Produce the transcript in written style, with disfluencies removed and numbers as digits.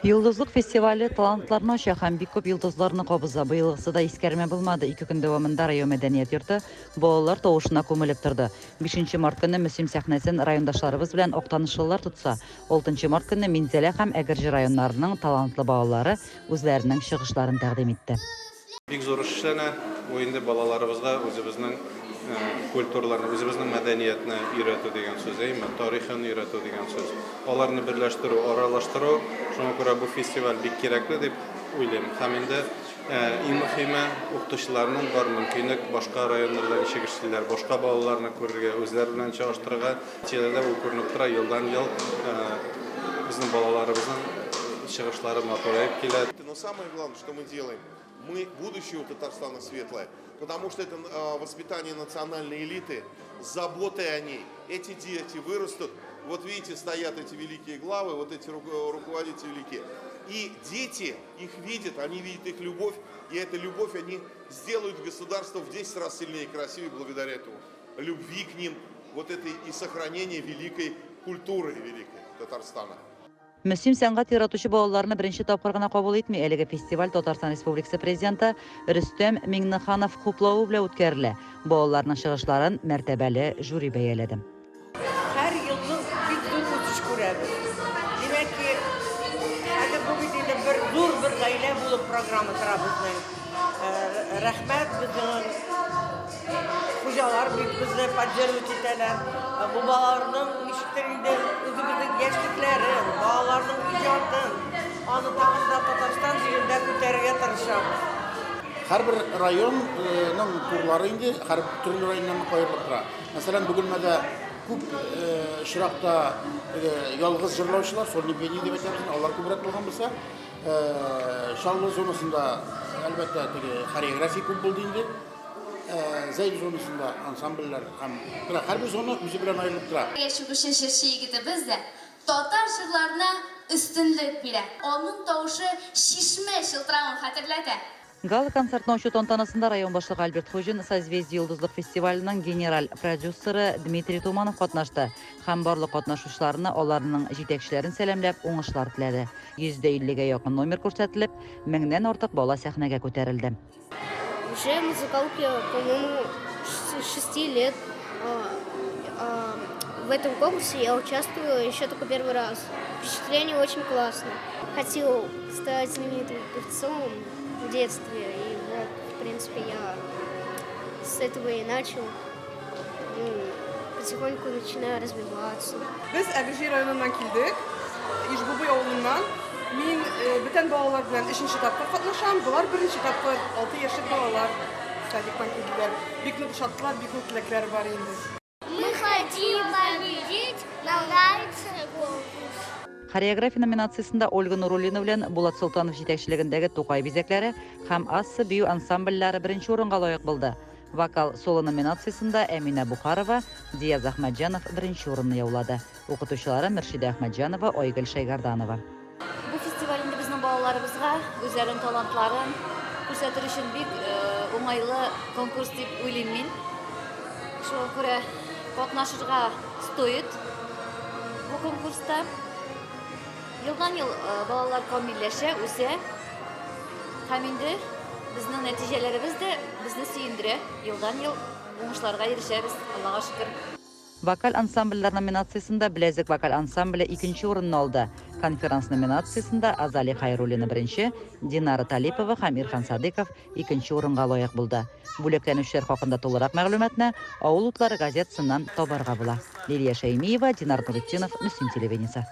Йолдызлык фестивале талантларны ача һәм бик күп йолдызларны кабыза. Быелгысы да искәрмә булмады. Ике көн дәвамында район мәдәният йорты балалар тавышына күмелеп торды. Бишенче март көнне Мөслим сәхнәсен райондашларыбыз белән актанышлылар тотса, алтынчы март көнне Минзәлә һәм Әгерҗе районнарының талантлы балалары үзләренең чыгышларын тәкъдим итте. Бик зур эш эшләнә. Бу инде балаларыбызга үзебезнең культураларны, үзебезнең мәдәниятне өйрәтү дигән сүз, әйеме? Тарихын өйрәтү дигән сүз. Аларны берләштерү, аралаштыру. Шуңа күрә бу фестиваль бик кирәкле дип уйлыйм. Һәм инде иң мөһиме, укытучыларның бар мөмкинлек башка районнарда ничек эшлиләр, башка балаларны күрергә, үзләре белән чагыштырырга. Нәтиҗәдә ул күренеп тора, елдан-ел безнең балаларыбызның чыгышлары матураеп килә. Но самое главное, что мы делаем, мы будущее у Татарстана светлое, потому что это воспитание национальной элиты, заботы о ней. Эти дети вырастут, вот видите, стоят эти великие главы, вот эти руководители великие. И дети их видят, они видят их любовь, и эта любовь они сделают государство в 10 раз сильнее и красивее благодаря этому. Любви к ним, вот этой и сохранение великой культуры великой Татарстана. Мөслим сәнгать яратучы балаларны беренче тапкыр гына кабул итми. Әлеге фестиваль Татарстан Республикасы Президенты Рөстәм Миңнеханов хуплавы белән үткәрелә. Балаларның чыгышларын мәртәбәле жюри бәяләде. Һәр елны бик зур үсеш күрәбез. Димәк ки, хәзер бу бит инде бер зур бер гаилә булып программа тора безнең. Рәхмәт безнең Хуҗалар бик безне поддерживать итәләр. Бу балаларның ничектер инде үзебезнең яшьлекләрен, балаларның иҗатын, аны тагын да Татарстан җирендә күтәрергә тырышабыз. Һәрбер районның турлары инде һәр төрле районнан аерылып тора. Мәсәлән, Бөгелмәдә күп очракта ялгыз җырлаучылар, сольный пение дип әйтәбез, алар күбрәк булган булса, Чаллы зонасында, әлбәттә, теге хореография күп булды инде. Зәй зонасында ансамбльләр һәм менә һәрбер зона үзе белән аерылып тора. Чыгучы җырчы егетебез дә татар җырларына өстенлек бирә. Аның тавышы чишмә чылтыравын хәтерләтә. Гала-концертны ачу тантанасында район башлыгы Альберт Хуҗин, Созвездие-Йолдызлык фестиваленең генераль продюсеры Дмитрий Туманов катнашты һәм барлык катнашучыларны, аларның җитәкчеләрен сәламләп, уңышлар теләде. 150 гә якын номер күрсәтелеп, меңнән артык бала сәхнәгә күтәрелде. Уже музыкалке, по-моему, с 6 лет. В этом конкурсе я участвую еще только первый раз. Впечатление очень классное. Хотел стать знаменитым певцом в детстве, и вот, в принципе, я с этого и начал. Ну, потихоньку начинаю развиваться. Без Әгерҗе районыннан килдек, Ижбубый авылыннан. Мин э, бүтән балалар белән өченче тапкыр катнашам. Болар беренче тапкыр, 6 яшьлек балалар садиктан килделәр. Бик нык ошаттылар, бик нык теләкләре бар инде. Мы хотим победить, нам нравится конкурс. Хореография номинациясендә Ольга Нуруллина белән Булат Солтанов җитәкчелегендәге Тукай бизәкләре һәм Асса бию ансамбльләре беренче урынга лаек булды. Вокал соло номинациясендә Әминә Бухарова, Диаз Әхмәтҗанов беренче урынны яулады. Укытучылары Мөршидә Әхмәтҗанова, Айгөл Шәйгарданова. Бу фестиваль инде безнең балаларыбызга үзләренең талантларын күрсәтер өчен бик уңайлы конкурс дип уйлыйм мин. Шуңа күрә катнашырга стоит бу конкурста. Елдан-ел балалар камилләшә, үсә. Һәм инде безнең нәтиҗәләребез дә безне сөендерә. Елдан-ел уңышларга ирешәбез, Аллага шөкер. Вокаль ансамбльләр номинациясендә Беләзек вокаль ансамбле икенче урынны алды. Конферанс номинациясендә Азалия Хәйруллина беренче, Динара Талипова һәм Ирхан Садыйков икенче урынга лаек булды. Бүләкләнүчеләр хакында тулырак мәгълүматны Авыл утлары газетасыннан табарга була. Лилия Шәймиева, Динар Нуретдинов, Мөслим телевидениесе.